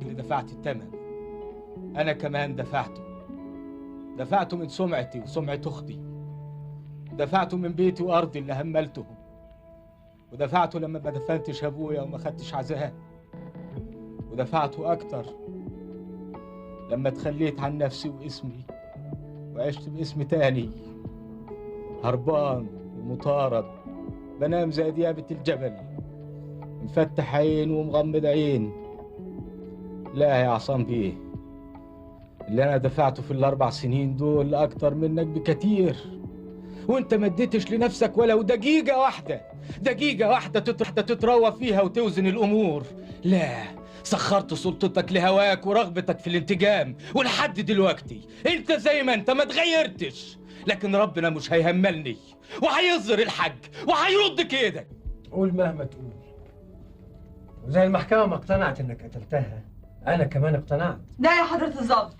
اللي دفعت الثمن، انا كمان دفعته. دفعته من سمعتي وسمعة اختي، دفعته من بيتي وارضي اللي هملتهم، ودفعته لما ما دفنتش ابويا وما خدتش عزاه، ودفعته اكتر لما تخليت عن نفسي واسمي وعشت باسم تاني، هربان ومطارد، بنام زي ديابة الجبل، مفتح عين ومغمض عين. لا يا عصام بيه، اللي انا دفعته في ال4 سنين دول اكتر منك بكتير، وانت ما اديتش لنفسك ولو دقيقة واحدة، دقيقة واحدة تتروى فيها وتوزن الامور. لا، سخرت سلطتك لهواك ورغبتك في الانتقام، ولحد دلوقتي انت زي ما انت ما تغيرتش. لكن ربنا مش هيهملني وهيظهر الحق وهيرد كيدك. قول مهما تقول، وزي المحكمة ما اقتنعت انك قتلتها، انا كمان اقتنعت. لا يا حضرة الظابط،